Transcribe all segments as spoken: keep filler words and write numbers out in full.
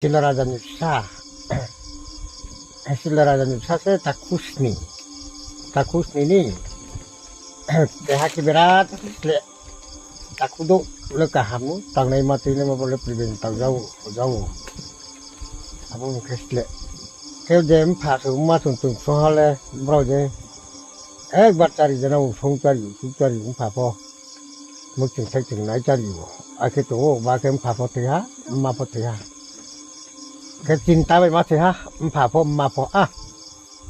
Silo raja ni bsa, Silo raja ni bsa se takhu sni, takhu sni ni, keha khe berat sleh, takhu douh le kaham, tangnai ma tuinai ma bo le priben tang jao, jao. Abo ni khe sleh. Khe je mpha sung mma sung chung sung ha le, brao je, ekbar chári jana sung chári, sung chári mpha pho. Muchung thai chung nai chári o. Akhe tong o, ba khe mpha pho thoi ha, mma pho thoi ha. Khe chinta bai ma thoi ha, mpha pho, mma pho, a.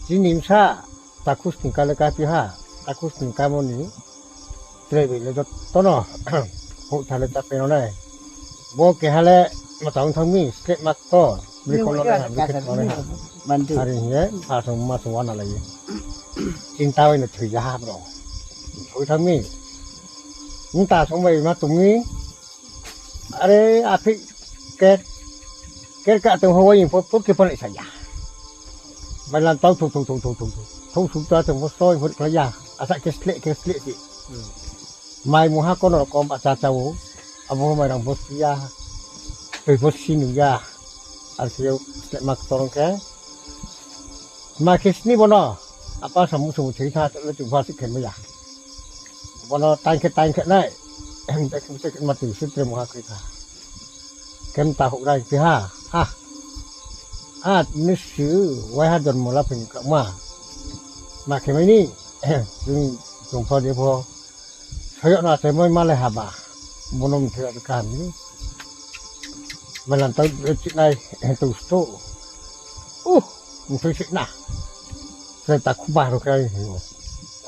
Chini bsa, takhu sni ka le ka phi ha, takhu sni kamo ni, tre bai le joto no, houh tha le chápai no nai. Bo keha le, ma tang thang mi, sleh ma ktor, bri kolo le ha, bri khe tong le ha. Are hing ye, mpha sung mma sung uana lai ye. Chinta bai no thoi ja ha brao. Thoi thang mi. Mta sung bai ma tong mi. Are aphi ker, ker ka tong ho wai pho, pho khe pho nai sa ya. Bai lan tau thou, thou, thou, thou, thou, thou. Thou sung ta tong pho soi pho khlai ya. Asa khe sleh, khe sleh si. Mai mungha kono rokom acha cha o. Abo mai rang pho si ya. Tui pho si nu ya. Ar khe sleh ma ktor khe. Ma khe sni bono. Apa samu samu thoi tha, le chung pha si khe mai ya. Bono taing khe taing khe nai. Em, taing khe ma tui sutre mungha khe tha. Khe mta houh rai phi ha. A. A, nisi, waiha jonmo la phing kha ma. Ma khe mai ni. Chung, chung pho je pho. Soyok no achai moi ma le haba. Bono mthoi kaham ni. Mailam tau, eh, chinai, eh, tau sto. Uh, mthoi sih na. Sai takhu ba ro kai.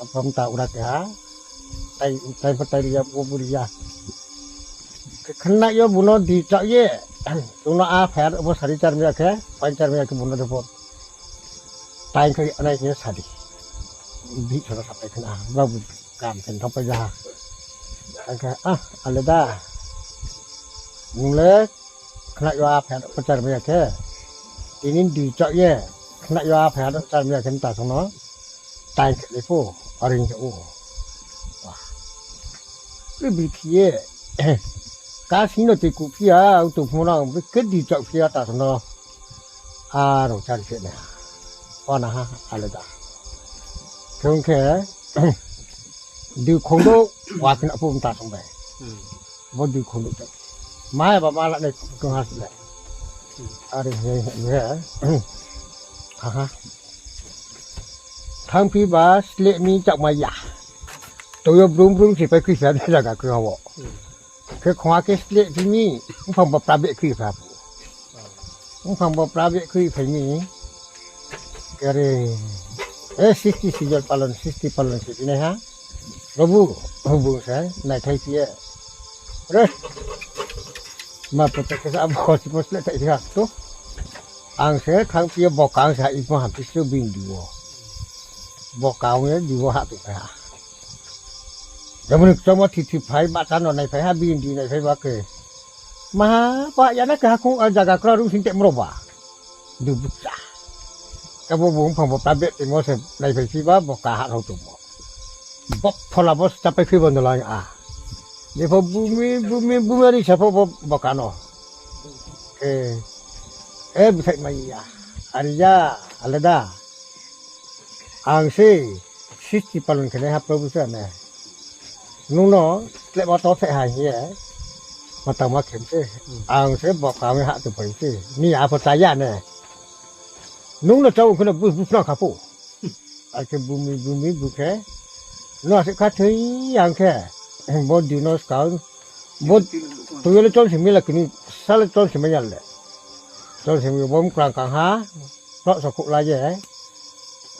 Apa mta ura khe ha. Tai, tai pa tai ria, bo bo ria. Khe khnai yo bono di chak ye. Chung no a pher, bo sari char mia khe, pai char mia khe bono de bo. Tai khe anai khe sadi. Bi chara sapai khna, ba bu. Kam khe thangpai ja ha. Ang khe, ah, aleda. Nung le khnai yo a phai ha pachar maya khe. Tini di chak ye. Khnai yo a phai ha pachar maya khe mta song no. Tai khe le pho. Aring khe o. Wah. Ri bi khi ye. Ka sing no tui ku phi ya, ang tu phung no, ang bi khe di chak phi ya ta song no. Aro chari se na. Wana ha, aleda. Khe ong khe, di khongdouh, wa khe na phu mta song bai. Hmm. Bo di khongdouh ta. Mai ba ma la nai kong ha le. Hmm. Are he, he, he. Ha, ha. Thangphi ba sleh mi chak mai ya. Toyo brum brum si pai kisa de jaga kong ha wo. Hmm. Khe khongha khe sleh phi mi, mphang bo pra beh khui pha phu. Mphang bo pra beh khui phai mi, kare, eh, sixty season palon, sixty palon se binai ha. Robu, robu se, naithai phi ye. Re, ma pote khe sa, abo khosi pho sleh thai phi ha, to. Ang se thang phi ye, bo kang sa, ipho ham phi se bindi wo. Bo kang ye, di wo ha tu phai ha. Jemon ni kchamo thi thi phai, bahcha no naiphai ha, bini di naiphai ba khe. Maha pa ya na khe hakhung, a jaga kra rung sing te mro ba. Du bucha. Khe bo bung phang bo ta be timo se naiphai si ba, bo ka ha rao tongmo. Bo phola bo chapai khui bo no lai a. Ni pho bumi, bumi, bumi ri sa pho bo, bo ka no. Khe, eh, bthai mai ya. Ari ya, aleda. Ang se sixty palon khe nai ha Prabhu se ne. Nung no tleh ma to thai ha hing ye. Ma tang ma khem se. Hmm. Ang se bo kang ha tu pai se. Ni a pho cha ya ne. Nung no chau kheno bu, bu phna kha pho. Akhe bumi, bumi bu khe. No se kha thoi ang khe. Bo di no skang. Bo tu le chon se mi la kini. Sa le chon se mi ya le. Chon se mi bo mkrang kang ha. Proh so khuh la ye.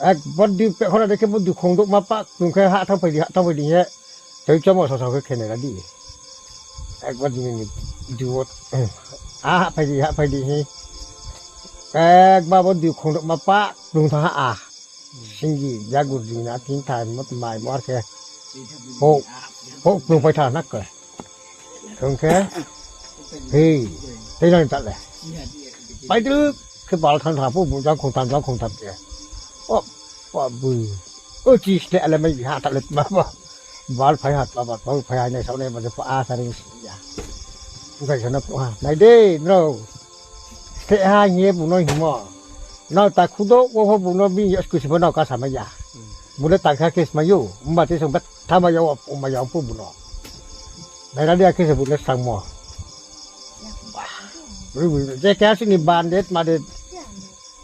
Ek body pe khona dekhe body khongdouh ma pak, tung khe ha thang phai di, ha thang phai di he. Tei chamo so so khe khe nai ra di. Ek body ni duo. A ha phai di, ha phai di he. Ek ba body khongdouh ma pak, tung tha ha a. Singi, jagur di na, tin thai, mot mai, mor khe. Ho, ho, tung phai tha nak khe. Kong khe, hei, tei nang ta le. Pai dru, khe bal thang thang phu, bu jang khong tham, jang khong tham khe. O, pa bu. O, chi ste ale mai ha ta le ma ba. Bal phai ha ta ba, phai ha nai sa nai ba, pa a sa ring si ya. Ngai sa na phu ha, nai de, no. Khe ha hing ye bung no hingmo. Nrao takhu douh wo pho bung no bini yag skusi pho nrao kasa mai ya. Bung le tang kha khe smai ou. Mba tei song betha mai ya, o mai ya ong pho bung no. Naira di ya khe se bung le sangmo. Je keha sini ban de, tma de.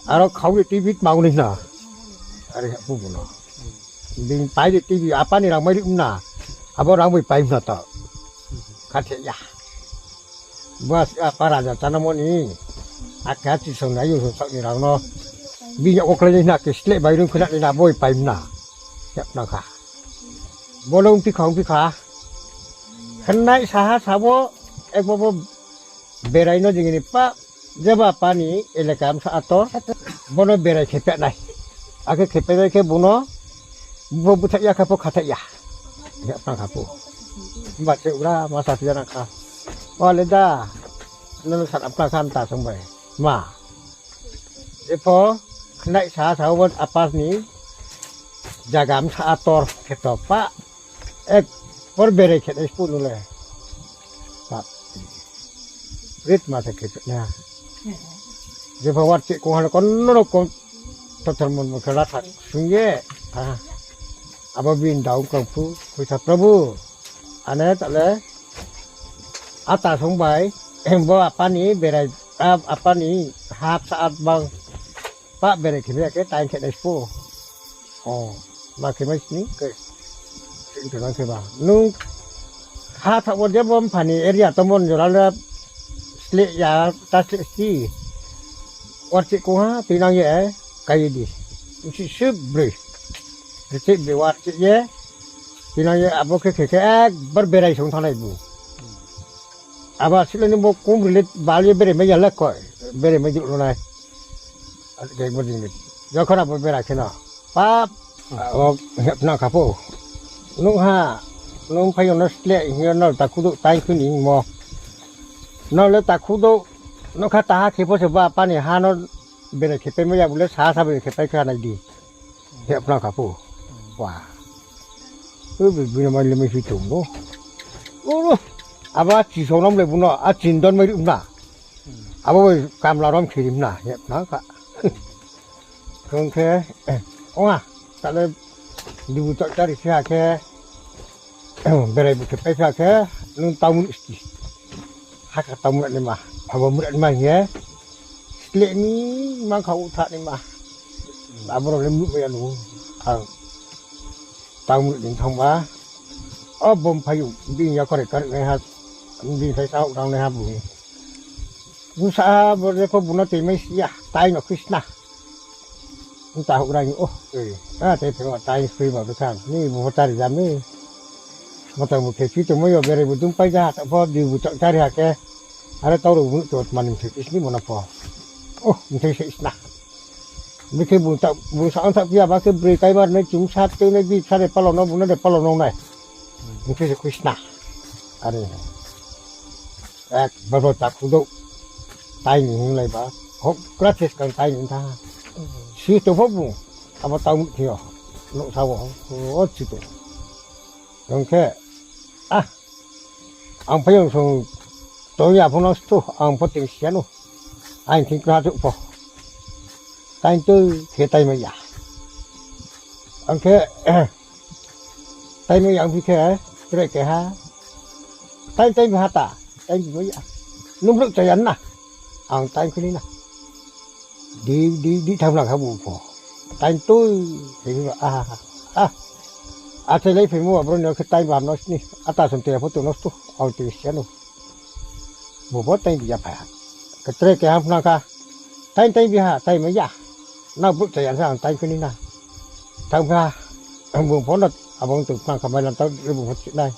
Aro khau de tibit ma ong ni na. Are ha pho bung no. Bini pai de tibi apa ni rang mai ri na. Abo rang bai pai na to. Khathe ya. Bas apa raja chanamo ni. Akhe achi song na yung song ni rang no. Bini yag wo klái ni na khe sleh bai rung khna ni na boi pai na. Yag nang kha. Bo no ongphi kha, ongphi kha. Khnai saha sabo, ekbo bo berai no jing ni pa, jeba pa ni elaka msa ator, bo no berai khe peh nai. Akhe khe peh nai khe bung no, bo búthaih ya kha pho khathaih ya. Yag nang kha pho. Mba se ura ma sa phi ya nang kha. O le da, nono sa nang kha ta song bai. Ma. Epho, khnai sa sa wo apa ni, jaga msa ator khe to pa, ek por berai khe nai spo nu le. Pa. Rit ma se khe na. Jepho warchih kong ha le kono rokom tothor mon mo khe latha sung ye. Ha. Abo bini daong krong phu, khuisa Prabhu. Ane ta le, ata song bai, bo apa ni berai, a-, apa ni hap sa at bang, pa berai khe ya khe, tain khe nai spo. O, ma khe mai sini, khe, sini khe bang khe ba. Nung ha tha wo je bo mpha ni area to mon jora le, sleh ya, ta sleh si. Warchih kong ha, tuinang ye, kai di. Nsi sip broi. Rchih broi warchih ye. Tuinang ye abo khe khe khe ekbar berai song thanng nai bu. Abo sile ni bo kum rile bal ye berai mai ya le koi. Berai mai juh lo nai. Jokhon abo berai khe no. Pap. Abo hepna kha pho. Nung ha. Nung phai yo no sleh hing yo no takhu douh tain khui ni hingmo. No le takhu douh. Nung kha taha khe pho se ba apa ni ha no berai khe pai mai ya bu le sa sa berai khe pai kha nai di. Hepna kha pho. Wa. Ui, bini mai le mai phi tong no. Uru. Abo a chisong nom le bu no, a chindon mai ri na. Abo bai kamla rom khiri na, hepna kha. Kong khe, ong a, ta le dibu chak chari khe ha khe, berai bu khe pai kha khe, nung tau mri sti. Haka tau mri ni ma, abo mri ni ma hing ye, sleh ni ma kha u tha ni ma. Abo rao le mri ya nu, ang tau mri ni thanng ba. O bom phai u, bini ya kore kar nai ha, bini phai sa u rang nai ha bu. Bsa bo je pho bu no tei mai si ya, tai no khisna. Nta houh rang o, a, tei phai ma tai khui ma bkha, ni bu pho tari jam ni. Mata bu khe phi tongmai yo berai bu dum pai ja ha, ta pho di bu chak chari ha khe. Are tau rao bu nuh to mani mthoi phi sini bo no pho. O, mthoi se sna. Bikhe bu ta, bu sa ang tha phi ya ba khe broi kaibar nai chum sa tei nai bi sa de palo no bu no de palo no nai. Mthoi se khui sna. Are. Ek, babo takhu douh. Tai ni hinglai ba. Hok, kra ches kang tai ni tha. Si to pho bu. Abo tau mthi yo. Nouhsa wo. O, si to. Ong khe. Ah. Ang phaiyong song. Tong ya pho no stu. Ang pho ting sia no. Ang thing kra tu pho. Tai tu khe tai mai ya. Ang khe. Tai mai ya ang phi khe, tre keha. Tai, tai ha ta, tai mai ya. Nung brouh chaya na. Ang tai khe ni na. Di, di, di tham lang ha bu pho. Tai tui, khe ni ba, ah, ah. Achai lai phaimo ba brouh ni khe tai ba no sini. Ata som te pho tu no stu, ang te sia no. Bo bo tai bi ya phai ha. Khe tre keha phna kha. Tai, tai bi ha, tai mai ya. Na brouh chaya sa ang tai khe ni na. Thang kha, bung pho no, abang tu phna kha mai lam tau, bung pho si nai.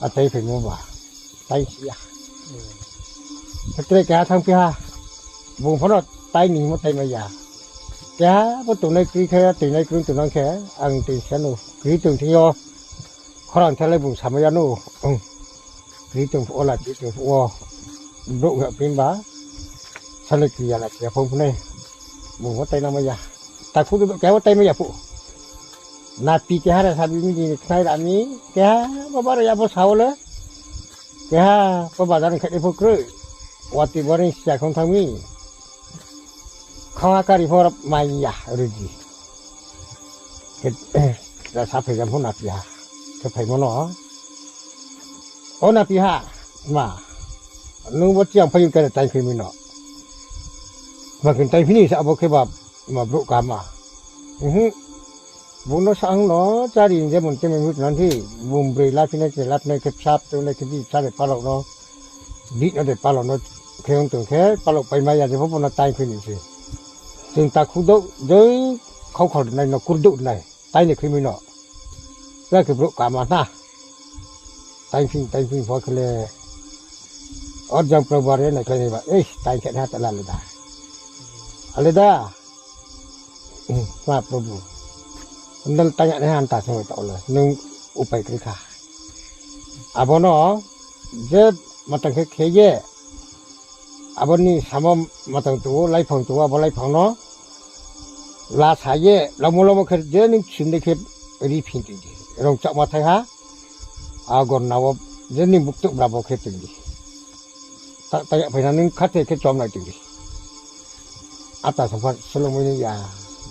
Achai phaimo ba. Tai si ya. Khe tre keha thang phi ha. Bung pho no tai ni mo tai mai ya. Keha bo tongnai kri khe, tongnai kri tongnang khe, ang tei sa no. Kri tong thing yo. Khorang thalai bung samai ya no. Kri tong phuh wo la, kri tong phuh wo. Brouh ya phi ba. Salai kri ya la, kri ya phong phunai. Bung pho tai nang mai ya. Takhu douh keha pho tai mai ya phuh. Napi keha ra sabi mi ni khnai ra mi. Keha bo baro ya bo sao le. Keha bo bazar ni khaih ni pho kroi. Wati bo ni sia khong thang mi. Khaha kari pho mai ya, rudi. Khe, ra sa phai jam pho napiha. Khe phaimo no. O napiha, ma. Nung bo chiang phai khe taing khe mi no. Ma khe taing phini sa bo khe ba, ma brouh kama. Mhm. Bung no sa hung no, chari je mun khe mui mut nan thi, bung broi la phini khe la phini khe psa tu nai khe bi sa de palok no. Bihih no de palok no khe ong tong khe, palok paimai ya je pho bo no taing khe ni se. Chung takhu douh, joi khaukhor nai no kur douh nai, taing ni khe mi no. Ra khe brouh kama na. Taing phini, taing phini pho khe le. Or jang Probhu are nai khlai nai ba, ei, taing khe na ta la le da. Ale da. Hmm, ma Probhu. Undal taing ya nai han ta song ta le. Nung upai kri kha. Abo no, je matang khe khe ye. Abo ni samo matang tu, laiphang tu, abo laiphang no. La sa ye, lamo lamo khe je ning sim de khe ri phin tong di. Rong chakma thai ha. A gor na wo je ning buktuk bra bo khe tong di. Ta, ta ya phaina nung khathoi khe chom nai tong di. Ata songpha solomoi ni ya,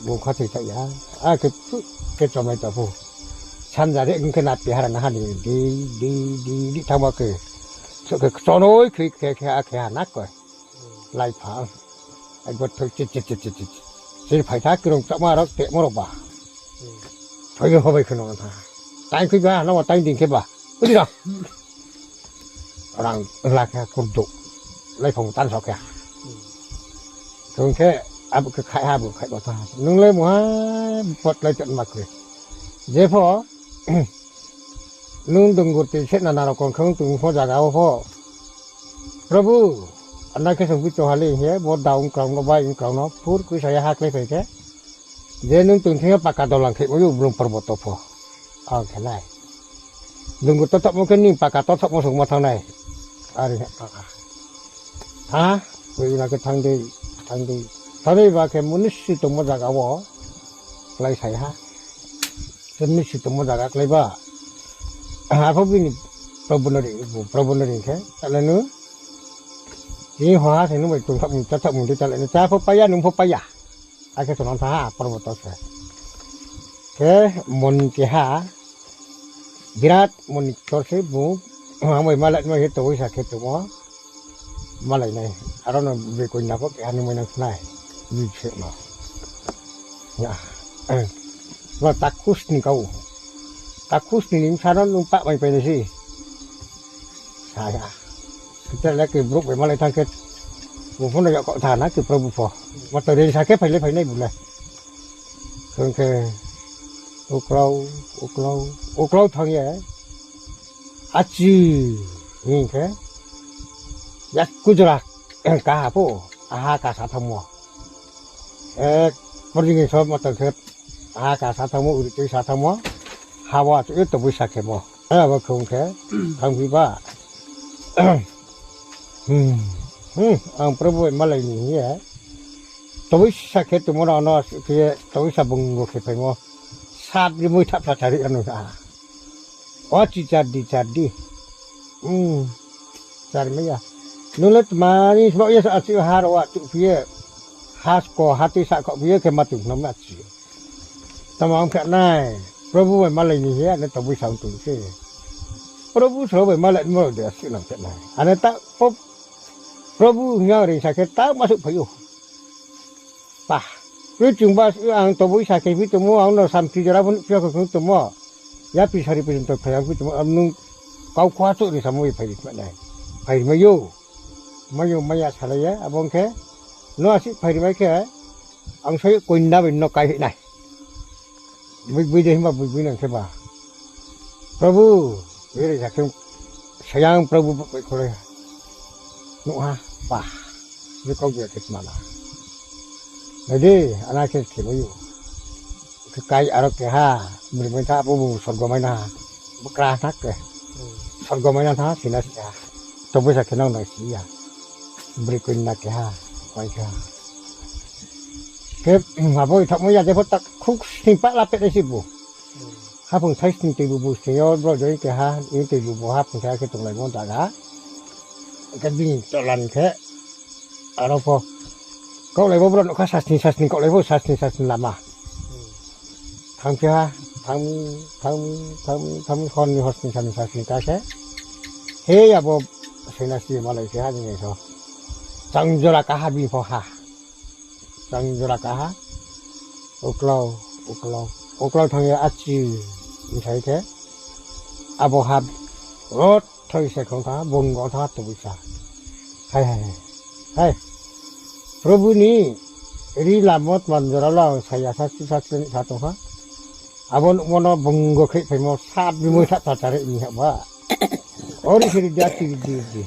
bung khathoi ta ya. A khe, khe chom nai ta pho. Sanja re nung khe na pi hara na ha ni, di, di, di, di thangma khe. So khe chonoi khe, khe, khe, a khe ha na koi. Laiphang. Ai bo thoi chi, chi, chi, chi, chi. Sini phai tha, kirong chakma rok, temo rok ba. Thoi ho bai kheno tha. Taing khui ba, no taing ding khe ba. Udi ra. Orang la khe kurdu. Laiphang tan sok ya. Tong khe, abo khe khai ha, abo khai ba tha. Nung le muha, pot lai chat ma khe. Je pho, nung dunggur ti se na na rok kon khang tung pho jaga wo pho. Probhu, ana khe song pi to hali he, bo da ung krang no, bai ung krang no, phur kui sa ya ha klai phai khe. Je nung tong thing yo paka dolang khe, bo yo blung porboto pho. Ang khe nai. Dunggur to thokmo khe ning paka to thokmo song ma thang nai. Are he, a, a. Ha, kui na khe thang dei, thang dei. Thang dei ba khe munisi tongmo jaga wo. Klai sai ha. Khe munisi tongmo jaga klai ba. Ha pho bini Probhu no ring, Probhu no ring khe. Tale nu. Tini ho ha se nung bai tong thokmo, cha thokmo dei tale nu. Cha pho pai ya, nung pho pai ya. Akhe tong nang tha ha, porboto se. Khe moni keha, birat moni ktor se bung, ang bai malai ma khe toboi sa khe tongmo, malai nai. Aro no bikoi na pho keha nung mai nang nai, bi se no. Ya, ba takhus ni kau. Takhus ni ning sa no nung pah mai pai nai se. Sa ya. Khe le khe brouh bai malai thang khe, bung pho no yak kau tha na khe Probhu pho. Ma to ring sa khe phai le phai nai bu le. Khe ong khe, uklau, uklau, uklau thang ye. Achi, hing khe, yak kujra, kaha pho, aha ka sa thangmo. Ek, pording so ma to khe, aha ka sa thangmo, uri tui sa thangmo, ha wo achu ye toboi sa khemo. Abo khe ong khe, thangphi ba. Hmm, hmm, ang Probhu bai malai ni hing ye. Toboi sa khe tongmo rao no, khe toboi sa bung bo khe phaimo. Sat ri mui thap sa chari ano sa. O chi char di, char di. Hmm, char mai ya. Nung le tma ni sma ye sa achu ha rao achu phi ye. Has ko, ha tui sa ko phi ye khe ma tui no ma chi. Tama ang khe nai, Probhu bai malai ni he, ane toboi sa ong tong se. Probhu sro bai malai mo de asi nang khe nai. Ane ta, po, Probhu hing yang ring sa khe ta ma suh phai ou. Pa. Ri chung ba, ang toboi sa khe phi tongmo, ang no samthi jora pho nuh phi ya khe tongmo. Ya pi sari pi tong phai ang phi tongmo, am nung kau khua chuh ri samo phai ri ma nai. Phai ri mai ou. Mai ou, mai ya salai ye, abo ong khe. No asi phai ri mai khe. Ang sai koinda bai no kai hih nai. Bui bui de himba bui bui nang khe ba. Probhu, bere ja khe sayang Probhu bai kholai. Nuh ha, pa. Bui kau bui khe tma na. Nai de, ana khe khe bai ou. Khe kai aro keha, bri mai tha, bo bo sorgo mai na ha. Bo kra na khe. Sorgo mai na tha, sina sina. Toboi sa khe nang nai si ya. Bri koinda keha, pai kha. Khe, abo ithak mo ya, je pho tak khuk sing pa la pet si bo. Haphung thai sing tei bu bu sing yo, bro joi keha, ni tei bu bu haphung thai khe tonglai mo jaga. Khe bini tolan khe, aro pho. Kaohlai bo bro nouhkha sasni sasni, kaohlai bo sasni sasni lama. Thangphi ha, thang, thang, thang, thang, hor ni hor sni sasni sasni ta khe. He abo sainasi malai khe ha ni so. Chang jora kaha bini pho ha. Chang jora kaha. Uklau, uklau, uklau thang ye achi. Bsai khe. Abo ha. Rot. Thoi se khong tha, bung go tha, tobui sa. Hai, hai, hai. Hai. Prabhu ni ri lamo tman jora la saya sa, sa, sa, sa tong ha. Abo nuhmo no bung go khe phaimo sa bimoi sa ta chare ni ha ba. Ori siri dia ti di di.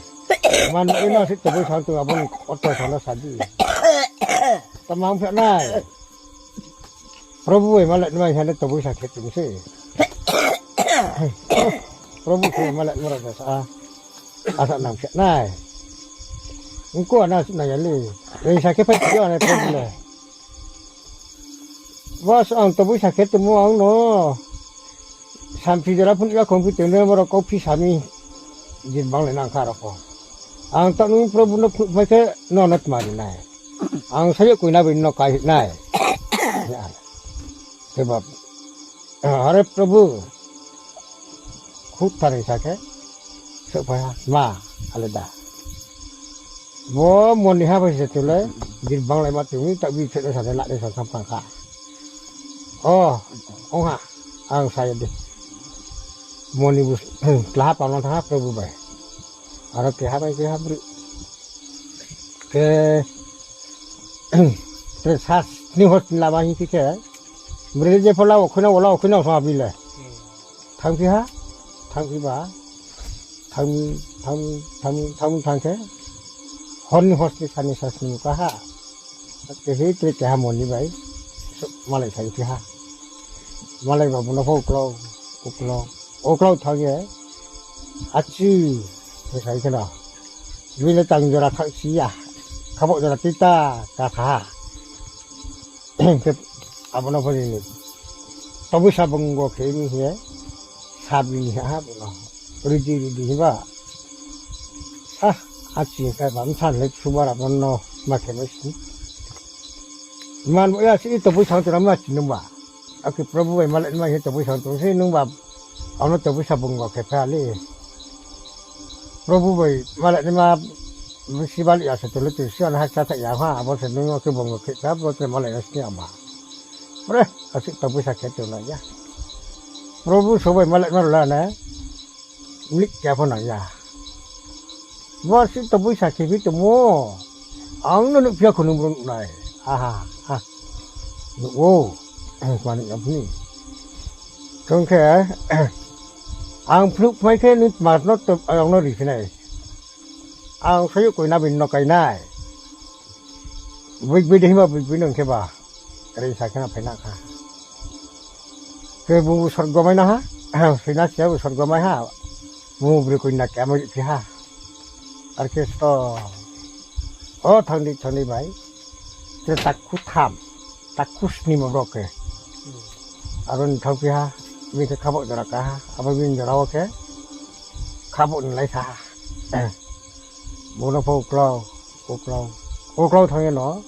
Man ino si tobui sa tu abo ni oto sa no sa di. Tamang phe nai. Prabhu bai malai nai hane tobui sa khe tong se. Prabhu khe malai nai ra sa. Asa nang khe nai. Ungko ana su nai ya le. Rei sa khe phai yo ane Prabhu le. Bas ang tobui sa khe tongmo ang no. Samphi jora phun ya khong phi tong ne moro kau phi sami. Jin bang le nang kha ro ko. Ang ta nung Prabhu no phnuh phai khe no no tmari nai. Ang sayo koina bai no kai nai. Ya. Khe bab. Hare Prabhu. Khut thari sa khe. Sok phai ha. Ma. Ale da. Bo moni ha bai se tule. Jin bang lai ma tumi tak bi phe sa de la de sa sam pang kha. O, ong ha, ang sa ya di. Moni bu, tlaha pano tha Prabhu bai. Aro keha bai keha bri. Ke, tre sas ni hos ni lama hi khe. Bri je phola o khuna wala o khuna sa bile. Thangphi ha, thangphi ba. Thang, thang, thang, thang, thang khe. Hor ni hos ni sani sas ni kaha. Kehe tre keha moni bai. Malai sai phi ha. Malai ba buno pho uklau, uklau. Uklau thang ye. Achi. Sai khe no. Bini tang jora thang si ya. Khabok jora tita ka kha ha. Khe abono pho rini. Tobui sa bung go khe ni he. Sabi ni ha ha bono. Ridi ridi hiba. Ah, achi khe ba msan le subar abono ma khe mai si. Man bo ya si tobui sa tong ma si nung ba. Aki Prabhu bai malai ma he tobui sa tong si nung ba. Ano tobui sa bung go khe pha le. Prabhu bai malai ma bisi bali asa tole tu si ana haksa tha ya ha, abo se nung ke bung khe ta, bo te malai na sini ama. Pre, asi tobui sa khe tu na ya. Prabhu so bai malai ma la na. Mlik kya pho nang ya. Bo si tobui sa khe bi tu mo. Ang no nuk pia khunu bro nai. Aha, ha. Nuk wo. Mani ya phni. Tong khe, ang phnuh phai khe ni tma no to, ang no ri phi nai. Ang sayo koina bini no kai nai. Bui bui de hima bui bui nung khe ba. Rei sa khe na phai na kha. Khe bung sorgo mai na ha. Sina sia bung sorgo mai ha. Bung bri koina khe amai ri phi ha. Ar khe sto. O thang di thang di bai. Tre takhu tham. Takhu sni mo bro khe. Aro ni thang phi ha. Bini khe khabok jora ka ha. Abo bini jora wo khe. Khabok ni lai sa ha. Bono pho uklau, uklau, uklau thang ye no,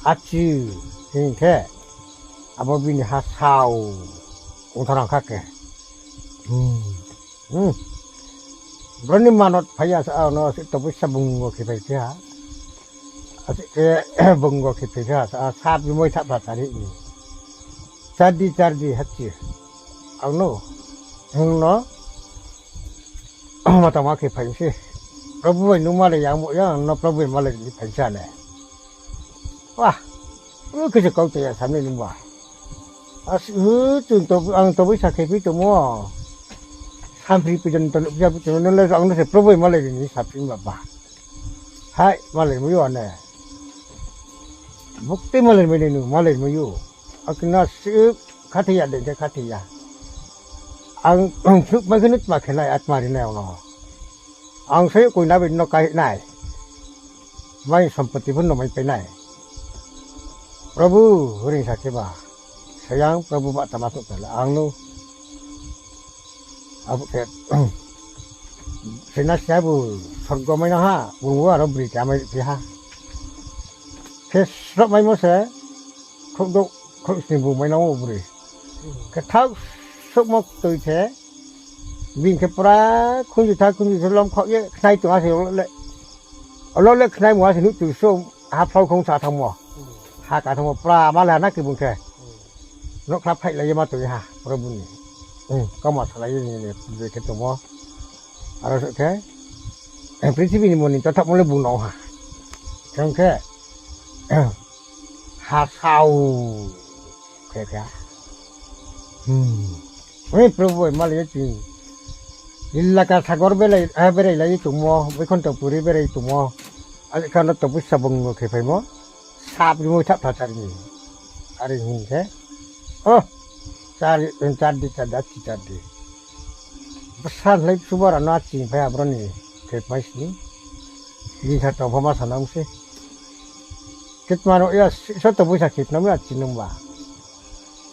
achi, hing khe, abo bini ha sao, ongthar ang kha khe. Hmm, hmm. Broni manot phai ya sa, ano, asi tobui sa bung go khe phai khe ha. Asi khe, bung go khe phai khe ha, sa, sa bimoi tha pha tari ni. Chardi, chardi, hachi. Ang no, hing no, matama khe phai se. Prabhu bai nung malai yang bo yang no Prabhu bai malai ni phai sa ne. Wah, u khe se kau te ya samni nung ba. As, hu, chung to, ang tobui sa khe phi tongmo. Sampri pi jon to nuk ya phi tongmo, nung le ang no se Prabhu bai malai ni sampri ba ba. Hai, malai mo yo ne. Bukti malai mo ni nung, malai mo yo. Akna sip khathai ya de, khathai ya. Ang, ang sip ma khe nit ma khe nai, atma ri nai ang no. Ang sai koina bai no kai nai. Mai sampati pho no mai pai nai. Prabhu, hring sa khe ba. Sayang, Prabhu ba tama tuk tala. Ang no. Abo khe. Sina sia bu sorgo mai na ha. Bung bu aro bri khe amai ri phi ha. Khe srohmaimo se, khrouh douh, khrouh sni bung mainang ou broi. Khe thaoh souhmo toi khe, bini khe pura khunju tha khunju se lomkhaoh ye khnai tong ha se, olo le khnai mungha se nuh tui so, ha phlao khong sa thanngmo. Ha ka thanngmo pura ma le ha na khe bung khe. Nouhkhla phaihlai ye ma tong ha, Probhu ni. Kauma salai ye ni, ni, ni khe tongmo. Aro se khe, prithibi ni moni tothaohmo le bung no ha. Khe ong khe, ha sao khe khe. Oi Probhu bai malai ye ching. Nilaka sagor belai, ha berai lai ye tongmo, Boikhonto puri berai tongmo. Alekhano tobu sabung no khe phaimo. Sap rimo thap thachar ni. Are hing khe. O, char, char di, char di, char di. Bsa lai subar ano aching phai abro ni khe phai sini. Bini kha tong pho ma sanang se. Khe tma no ya, so to buisa khe tma no ya chinung ba.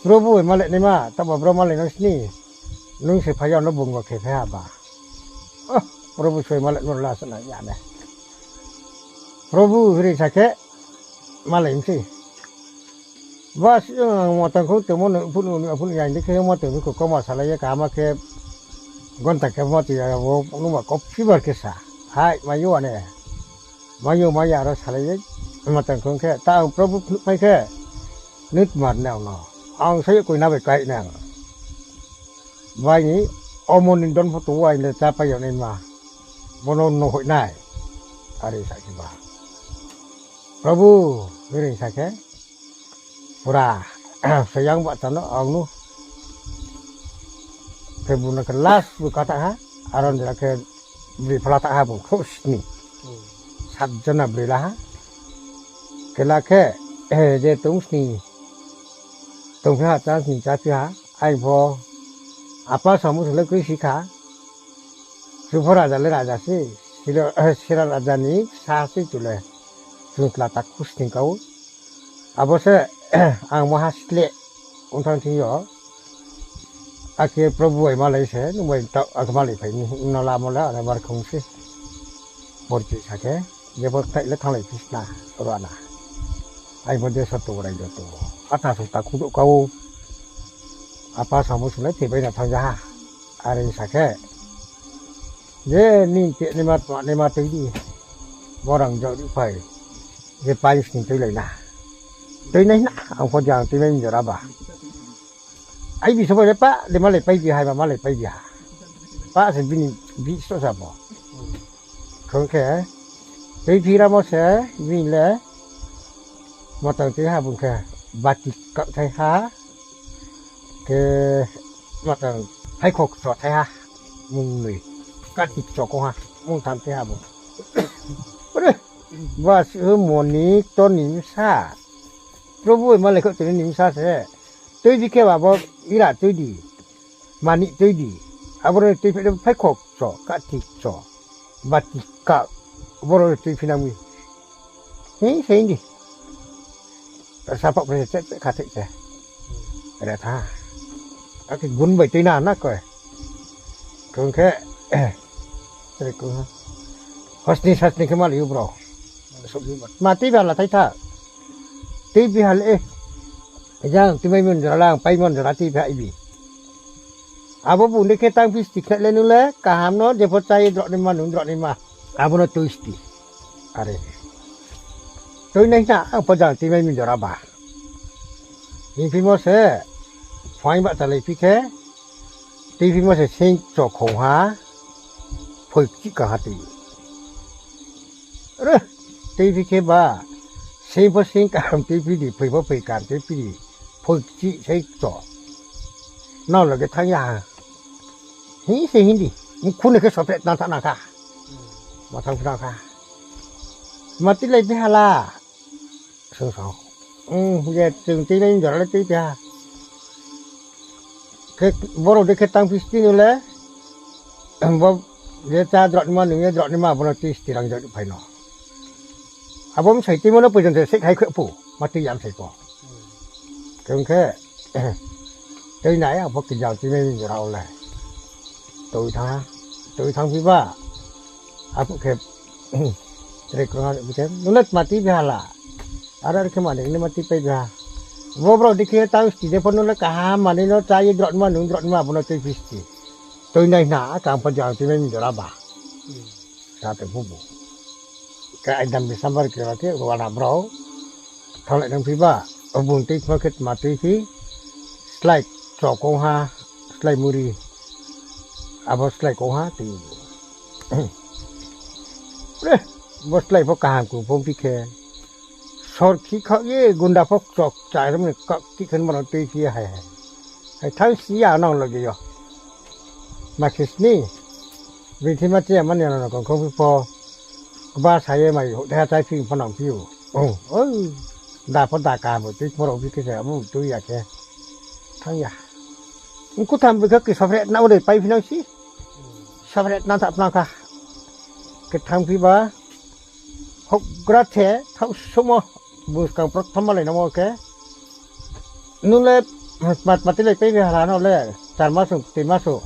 Probhu bai malai naima, tabo bro malai nang sini. Nung se phai ya no bung no khe phai ha ba. O, Probhu soi malai no la sana ya ne. Probhu hiri sa khe malai msi. Ba si ang matang khou tongmo no phun no phun ya ni khe ma tong kho kauma salai ye kaham khe gonta khe ma tong ya bo nungba kok fibar khe sa. Hai, mayo ane. Mayo maya aro salai ye matang khou khe ta ang Probhu phnuh phai khe. Nit mar nang no. Ang sai koi na bai kai nang. Bai ni omo ni don pho tong wo aini le chá pai yag naima. Bono no hoih nai. Are sa khe ba. Probhu, hiri sa khe. Pura, sayang ba chano ang nu. Khe bung no khe last bu ka ta ha, aro ni la khe bri phala ta ha bung khrouh sni. Sat jona bri la ha. Khe la khe, je tong sni, tong phi ha, chá sni chá phi ha, aing pho, apa samu sung le kroi si kha. Chupho raja le raja se, sira, sira raja ni sa se chu le, chung tla takhu sning kau. Abo se, ang maha sleh ong thang thing yo, akhe Probhu bai malai se, nung bai ta, akhe malai phai, no lamo le, ane bar khong se. Porchi sa khe, jepho khnai le thannglai phi sna, ruana. Aing bo deso tong rai joto. Atha sung takhu douh kau. Apa samu sung le thoi bai na thanng ja ha. Are sa khe, je ni te naima tma naima tui di. Borang jao di phai. Je pai sning tuilai na. Tuinai na, ang pho jang tuinai jora ba. Ai bi sobai le pa, de malai pai bi hai ba malai pai bi ha. Pa se bini bi so sa bo. Khong khe, tui phiramo se, bini le, matang tui ha bung khe, bati kak thai ha, khe, matang, hai khok cho thai ha, mung nui, kati cho kong ha, mung tham thai ha bung. Ore, ba si moni to ni msa. Probhu bai malai kho tini ni msa se. Tui di khe ba bo ira tui di. Mani tui di. Aboro ni tui phi phai khok cho, kati cho. Bati ka. Aboro ni tui phi nang mi. Hing se hing di. Sa pak phe che che kha thik che. Re tha. Akhe gun bai tui na na koi. Kong khe. Tre kong ha. Hosni sasni khe mali u bro. Ma tui ba la thai tha. Tui bi ha le. Jang tui mai mun jora lang, pai mun jora tui bi ha ibi. Abo bung de khe tang phi sti khnai le nu le, kaham no, jepho chai drop ni ma, nung drop ni ma. Abo no tui sti. Are. Tui nai na, ang pho jang tui mai mun jora ba. Hing phi mo se, phaing ba chalai phi khe, tui phi mo se sing cho khong ha, phoi kchih ka ha tui. Re, tui phi khe ba, sing pho sing kaham tui phi di, phoi pho phoi kaham tui phi di, phoi kchih sei cho. Nang loge thanng ya ha. Hing se hing di, mkhu ni khe sophe tang tha nang kha. Ma thanng phi nang kha. Ma tui lai phi ha la. Sung sao. Ong, je chung tui nai jora le tui phi ha. Khe boro de khe tang phi sti nu le. Bo je cha drop ni ma, nung ye drop ni ma, bo no tui sti rang jora phai no. Abo msai tui mo no pojon se sek hai khe pu, ma tui yam sai ko. Khe ong khe, tui nai ang pho khe jang tui nai jora o le. Tui thanng ha, tui thanng phi ba. Aphuh khe, tre kong ha, bu khe, nung le tma tui phi ha la. Aro khe manoi ni ma tuipai ha. Bo brao dei khe tang sti de pho nung le kaham manoi no chá ye drotma nung drotma abo no tuiphi sti. Tuinai hna, akang pho jang tuinai ni jora ba. Sa tong phuh bo. Khe aidam December khe ro khe wana brao. Thannglai nang phi ba, o bung tuiphi khe tma tuiphi. Slái chokong ha, slái muri. Abo slái kong ha tui. Pre, bo slái pho kaham kung pho phi khe. Sor khi khaoh ye gunda pho chok chá rom ni kak ti khen bono tuiphi hai hai. Hai thang si ya nang loge yo. Ma khe sni. Bini thima che mani ano kong kong phi pho. Kba sa ye mai ho deha chai phi pho nang phi o. O, o. Da pho da kaham bo tui pho ro phi khe se abo tui ya khe. Thang ya. Kutham bikha khe sopre na ode pai phi nang si. Sopre na tha phnang kha. Khe thang phi ba. Houhgra the, thaoh sumo, buskang prothom malai namo khe. Nung le, mat, mati lai pai bi hala no le, char maso, tei maso.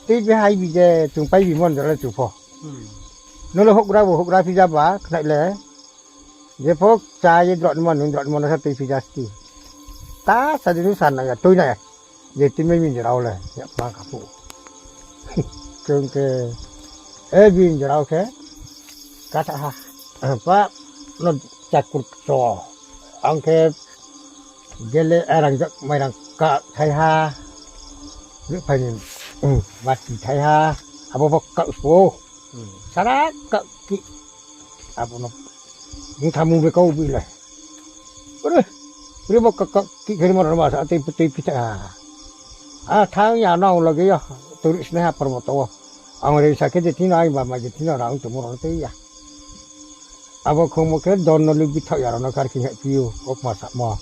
Tei bi hai bi je, chung pai bi mon jora le chu pho. Nung le houhgra bo, houhgra phi ja ba, khnai le. Je pho, chá ye drotma, nung drotma no sa tei phi ja sti. Ta sa di nung sa na ya, tui na ya. Je tuimai mi jora le, ya pha kha phuh. Chung khe, e bi jora khe, katha ha. Pa, no chakur cho. Ang khe, gele, e, rangjak mairang ka thai ha. Ruhphai ni, bati thai ha. Abo bo kau spo. Sara kau ki. Abo no. Bung thamu be kau bi le. Ore, ore bo kau, kau ki khe ma ro ma sa tei, tei phi tha. A thang ya nang loge yo. Turi sne ha porboto wo. Ang re sa khe je thino, ai ba ma je thino rang tongmo rao tei ya. Abo khongmo khe don no lubi thaoh ya rao no kar khe hephi ou, okma samo.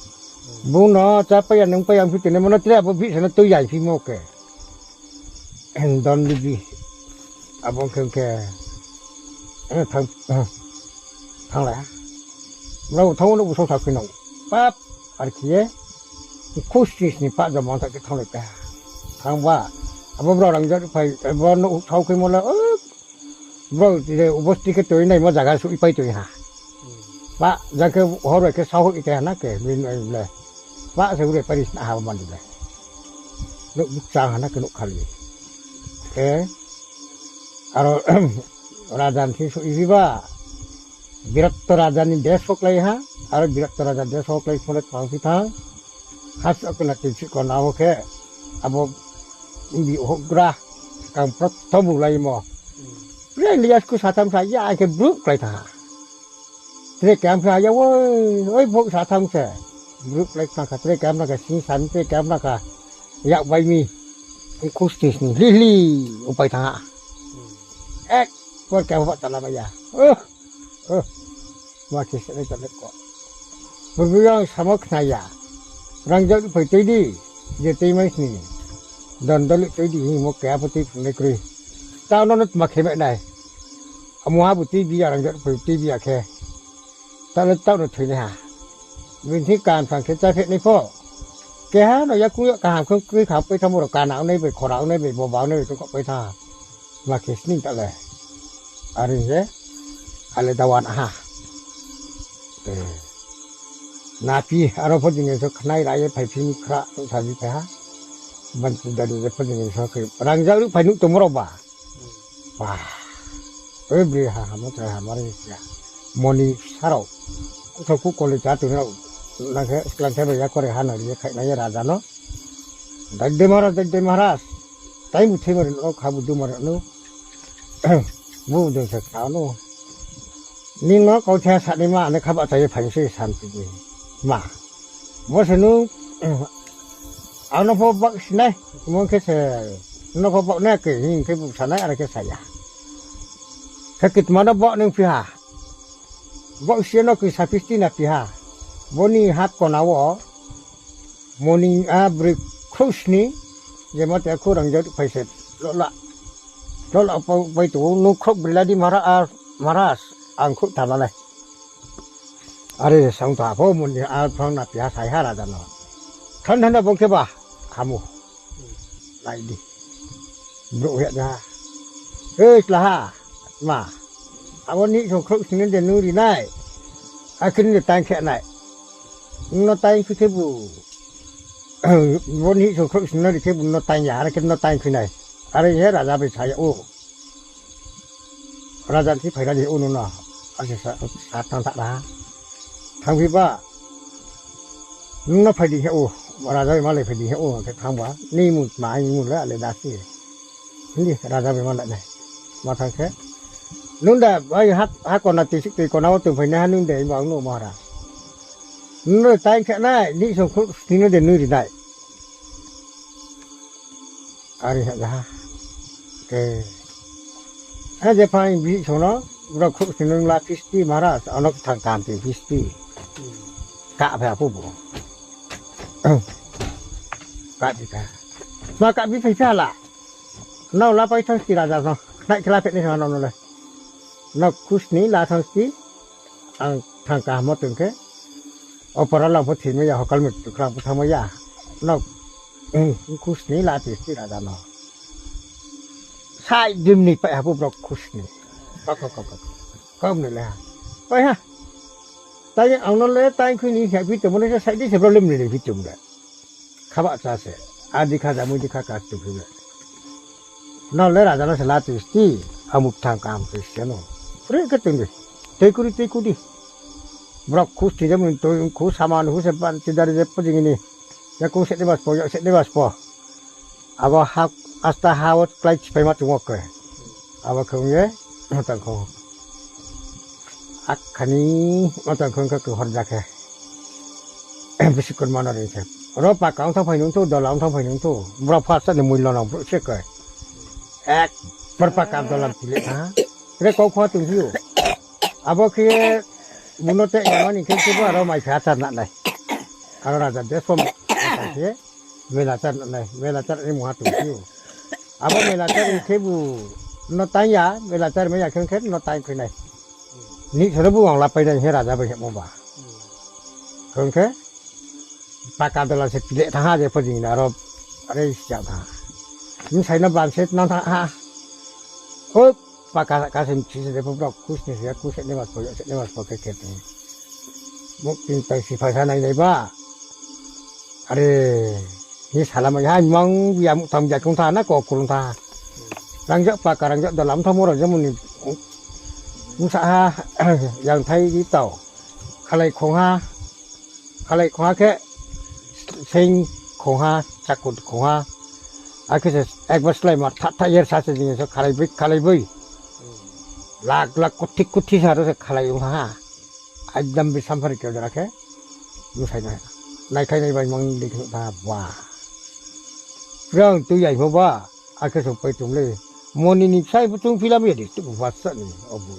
Bung no chá pai ya, nung pai ya, ang phi tini mo no tre abo bihih sa no tui ya phi mo khe. Don lubi. Abo khe khe, eh, thang, eh, thanglai ha. Brao thang no bu song sa khe no. Pap, ar khe ye. Khusni sni pa jomon sa khe thanglai pa. Thang ba. Abo brao rangjak phai, abo no thao khe mo le, eh, Brao je ubosti khe tui naimo zaga suh pai tui ha. Ba, jang khe hor bai khe sao hoih tei ha na khe, bini le. Ba, se ure paris na ha mani le. Nouh bukchang ha na khe nouh khali. Khe, aro, raja ni thing suh ibi ba. Birat raja ni desh hoklai ha. Aro Birat raja desh hoklai khole tang si thang. Hasoh kena tui si kona wo khe, abo bi houhgra, kang prothom bu laimo. Pre lias ku satham sa ya, ai khe brouh klái tha ha. Tre kam sa ya, oi, oi, brouh satham se. Brouh klái tha kha, tre kam na kha, sing san, tre kam na kha, yak bai mi. Khusni sni, hli hli, upai tha ha. Ek, por kam ba tala ba ya. Oh, oh. Ma khe se nai tong le ko. Purbi yang samo khna ya. Rangjak phai tui di. Je tui mai sni. Don doli tui di hingmo khe abo tui phung nai kroi. Tao no no tma khe mai nai. Amo ha bo tui bi ya rangjak phai tui bi ya khe. Tao le tao no thui nai ha. Bini thing kan phang khe chá phe nai pho. Keha no yakung yo kaham khe kroi kha pai tha mo ro kana ongnai bai khora ongnai bai boba ongnai bai tong kha pai tha. Ma khe sning ta le. Are hing ye, ale dawan aha. Eh. Napi, aro pho jini so khnai ra ye phai phi ni khra, sa bi phai ha. Ban tu dadu je pho jini so khe. Rangjak ruh phai nuh tongmo rao ba. Ba. Oi bri ha, ha, mo trai ha, mari ya. Moni sarao. Kuthau ku kole cha tu rao. Nang khe, sklang khe ba ya kore ha nang ye khai nang ye raja no. Dai dai Maharaj, dai dai Maharaj. Tai mu thei mari no, kha bu du mari no. Bu dei se kha no. Nini no kau the sa ni ma, ani kha ba cha ye phai se san ti ni. Ma. Bo se nu, ang no pho bak sinai, mo khe se, no pho bak nai khe, hing khe bu sanai, are khe sa ya. Khe kitma no bak nung phi ha. Bak si no kisa pisti na phi ha. Bo ni hap kona wo, Moni a broi khrouh sni, je mate khorang jat phai se, lola. Lola pa-, pai tu, nung khrouh broi la di Mahara-, a, Maharaj, ang khrouh tha la nai. Are sang ta pho moni a phrang na phi ha sai ha raja no. Than than na bong khe ba, hamu. Lai di. Brouh heh ja. Hei, tla ha. Ma. Abo ni song khrouh sning de nung ri nai. Akhe nini taing khe nai. Nung no taing khui khebu, bo ni songkhrouh sni no ri khebu no taing ya, are khe no taing khui nai. Are ye raja bai sa ya ou. Raja ni thing phai ra di ou nung no. Ase sa, sa tang tha ra. Thang phi ba. Nung no phai di khe ou. Raja bai malai phai di khe ou. Khe thang ba. Ni mu ma, ni mu le, ale da si. Hindi, raja bai malai nai. Ma thang khe. Nung da, bai ha, ha kona tui si, tui kona wo tong phai nai ha nung de, ba ang no ma ra. Nung no taing khe nai, ni songkhrouh sni no de nung ri nai. Are ha ha. Ke. Ha je phai bi sono, bro khrouh sni nung la phisti Maharaj, ano thang kam ti phisti. Ka phe apu bo. Ka bi ka. Ma ka bi phai pha la. Nao la pai thang sti raja no. Nai khe la phe ni sa no no le. Nao khrouh sni la thang sti. Ang thang kaham wo tong khe. Opor a lang pho thimai ya, hokal mi tukrang pho thanngmai ya. Nao, hmm, khrouh sni la ti sti raja no. Sai dim ni pai ha bo bro khrouh sni. Kok, kok, kok, kok. Kom ni le ha. Pai ha. Tai ang no le tai khui ni khe phi tongmo le sai di se bro lim ni phi tong le. Kha ba cha se. A di kha jamui di kha ka tu phi le. Nao le raja no se la tu sti. Amuk thang kam tu sti no. Pri khe tong di. Tei kuri, tei kuri. Bro khrouh sni jamui tu khrouh sama no hu se ban ti dari je po jing ni. Ya khrouh se de bas po, ya se de bas po. Abo ha, asta ha wo klái chipai ma tongmo khe. Abo khe ong ye, matang kho. Akhani, matang kho khe khe horja khe. Bisi kurma no ring khe. Ro paka ong thang phai nung thu, dola ong thang phai nung thu. Bro phasa ni muilo no bro se khe. Ek, bro paka dola tile tha. Re kau kho tong hiu. Abo khe buno te yamani khe khe bo aro mai khe achar na nai. Aro raja de som khe mela char na nai, mela char ni muha tong khe. Abo mela char ni khe bu no tang ya, mela char mai ya khe khe no tang khui nai. Ni soro bu ang lapai nai he raja bai hemo ba. Khe khe paka dola se pile tha ha je pho jing na aro are sia tha. Ni sai na ban se na tha ha. O paka ka se mchi se de pho bro khrouh sni se khrouh se ne mas pho, se ne mas pho khe khe tong. Muk tin tai si phai sa nai nai ba. Are, hi sala mai ha, mang ya muk tam ya kung tha na ko kurung tha. Rangja paka rangja dola mtha mo rangja muni. Msa ha, yang thai di tau. Khalai khong ha. Khalai khong ha khe, seng khong ha, chakut khong ha. Akhe se ekbar slái ma tha tha yer sa se jing so khalai boi, khalai boi. Lak lak kuthi kuthi sa ro se khalai ong ha. Ekdam bi samphari khe jora khe. Msai nai. Nai khai nai bai mang di khe ta ba. Prang tu yai mo ba. Akhe song pai tong le. Moni ni bsai pho chung philam ya di, tu basa ni, obu.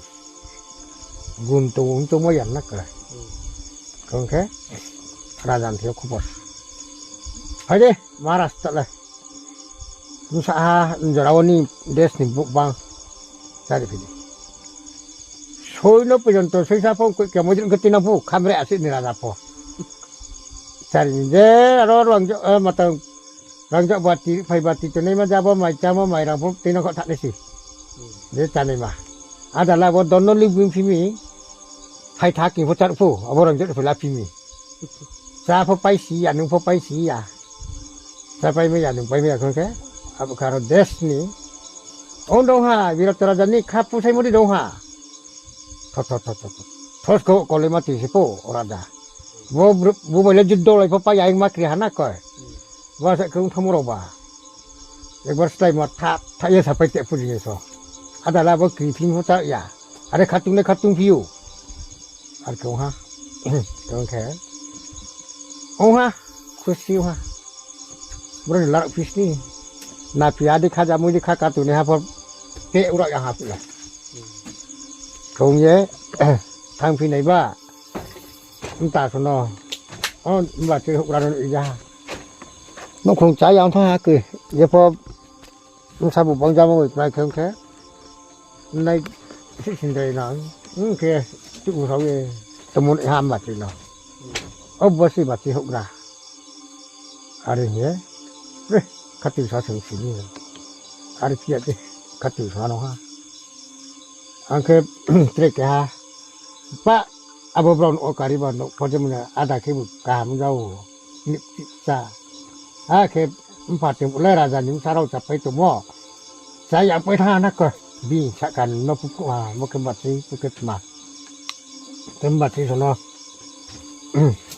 Gun tong ung tong ma yan na kra. Kong khe, raja ni thing yo khobor. Phai de, Maharaj ta le. Bsa ha, jora wo ni, des ni buk bang. Chari phi di. Soi no porjonto, soi sa pho, koi kemo jin khe tina pho, khamre asi ni raja pho. Chari ni je, aro rang jo, eh, matang, Rangja bati, phai bati tongnai ma jabo mai chamo mai rang pho tino kho thanai si. Je chanai ma. Ada la bo dono li bung phimi. Phai tha king pho char pho, abo rangja pho la phimi. Cha pho pai si ya, nung pho pai si ya. Cha pai mai ya, nung pai mai ya khon khe. Abo karo des ni. Ong dong ha, bira tora jani kha pusai modi dong ha. Tho, tho, tho, tho, tho. Thos ko kolai ma tui si pho, ora da. Bo bru-, bo bai le juddo lai pho pa ya ing ma kri hana koi. Bo sa kung thamu ro ba. Ekbar slái ma tha, tha ye sa pai te phu jing so. Ada la bo kri phim pho ta ya. Are khatung le khatung phiu. Ar khe ong ha. Khe ong khe. Ong ha. Khusi ong ha. Bro ni larak phis ni. Na phi adi kha jamui di kha katu ni ha pho. Te ura ya ha phi la. Kong ye. Thang phi nai ba. Nta sono. O, mba tui hukra no ija. Nung khong cha yang tha ha khe. Ye pho. Nung sabu bang jamo mai khe khe. Nai si sindai na. Nung khe. Tu u rao ye. Temun ha mba tui no. O, bo si mba tui hukra. Are ye. Re. Katu sa sung sini. Are pia de. Katu sa no ha. Ang khe. Tre khe ha. Pa. Abo brao no o kari ba nouh pho je mane ada khe bo kaham ja ou. Ni chih cha. Akhe mpha tong le raja ni bsa rao chapai tongmo. Cha ya pai thanng na ko. Bini sahka no phu phu ha, bo khe batri, bo khe tma. Khe batri so no.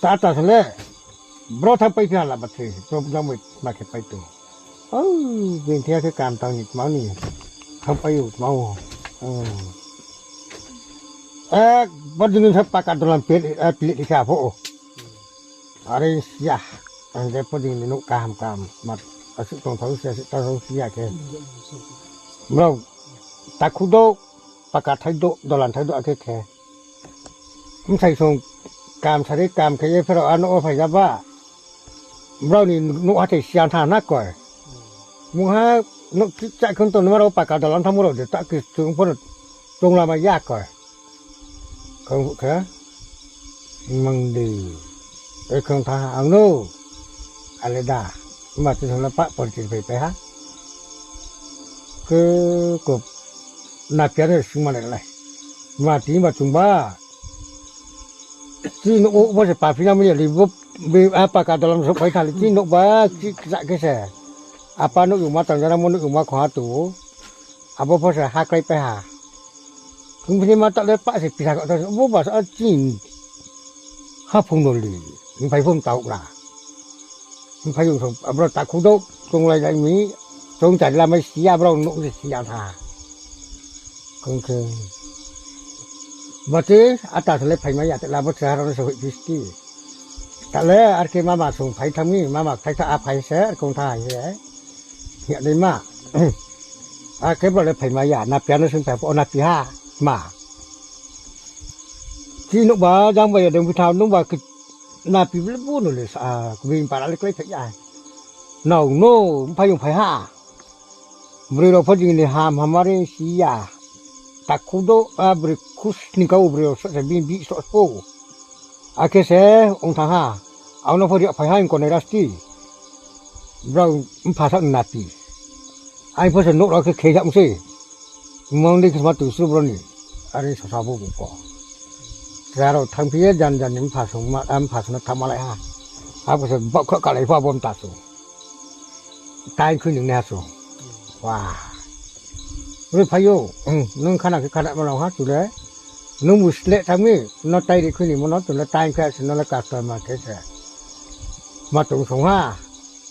Ta ta se le. Bro thanng pai phi ha la batri. Bro thanng bai tma khe pai tong. Ou, bini thing ya khe kam tang ni tma ni. Thanng pai ou tma ou. Hmm. Ek, bo ding sa paka dolan pil, eh, pilik di kha pho ou. Are siya. Ang de pho ding ni nouh kaham kaham. Mat, asuh tong thang siya, asuh tong thang siya khe. Brao, takhu do, paka thai do, dolan thai do akhe khe. Bsai song kam sari kam khe ye pherao ano o phai ja ba. Brao ni nouh hathai siya tha na koi. Mungha nouh kisa khon tong nma rao paka dolan thangmo rao de ta khe chung pho no chung lama ya koi. Khong khe. Mang di. E khong tha ang no. Ale da. Ma ti song na pa pon chin phai pai ha. Khe ko. Na pia no sung ma le lai. Ma ti ma chung ba. Chi nouh bo se pa phi na mo ya li bo, be, a, paka dolan so pai tha li chi nouh ba, chi kisa khe se. Apa nouh yuma tang jana mo nouh yuma kho ha tu. Abo pho se ha klái pai ha. Kung phini ma ta le pa se pisa kha ta se, bo ba sa chi. Ha phung no li. Mphai phung tau la. Mphai yung so, abro takhu do, chung lai lai mi, chung chari la mai siya, abro nouh se siya tha. Kung khe. Bo ti, ata se le phai mai ya, te la bo se ha rao no se hoi phi sti. Ta le, ar khe mama sung phai thang mi, mama phai tha, a phai se, ar kung tha hai se. Ya dei ma. A khe bo le phai mai ya, na pia no sung phai pho, na pi ha, ma. Chi nouh ba, jang ba ya dei phi tha, nouh ba khe, na pi ble bo no le sa, kbing para le klái phai ya. Nao no, mphai yung phai ha. Broi rao pho jing ni ham hamari si ya. Takhu do, a, broi khus ni kau broi rao so se bini bi so spo. Akhe se ong thanng ha. Ang no pho ri phai ha ong konai rasti. Brao mpha sa napi. Ang pho se nouh rao khe khe ya mse. Mang di khe ma tu su bro ni. Are sa sa bo bu ko. Sa rao thanng phi ye jan jan ni mpha sung ma, mpha sung na thanng ma lai ha. Abo se bakhro kalai pho abo mta sung. Taing khui ning ne ha sung. Wa. Ri phai yo. Nung khana khe khana ma nang ha tu le. Nung bu sleh thanng mi. No tai ri khui ni mo no tu le taing khui se no le customer khe se. Ma tong sung ha.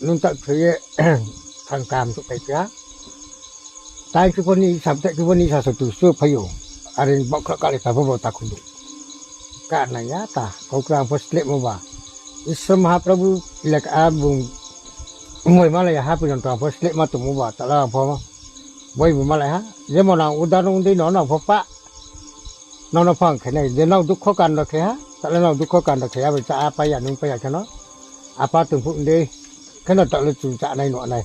Nung ta khui ye. Thang kam tu kai phi ha. Taing khui pho ni sam, taing khui pho ni sa so tu su phai yo. Are bakhro kalai pha bo bo takhu du. Ka nai ya ta, kau krang pho sleh mo ba. Isor Mahaprabhu lek a bung moi malai ha, pujang tang pho sleh ma tongmo ba, ta la ang pho boi bu malai ha. Jemon ang udaron dei no, nang pho pa. Nang no pho ang khe nai, je nang dukho kando khe ha, ta le nang dukho kando khe ha, bai cha a pai ya, nung pai ya khe no. Apa tong phuh dei, khe no ta le chung cha nai no nai.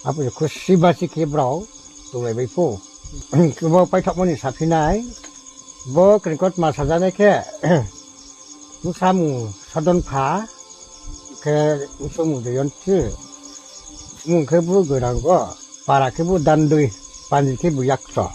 Apo je khusi basi khe brao, tonglai bai pho. Bo paithaohmo ni saphi nai, bo krengkotma sajanai khe, bsa mung Sodon pha, khe bsa mung Joyonti, mung khe bo Goirang go, para khe bo Dandoi, panji khe bo Yakso.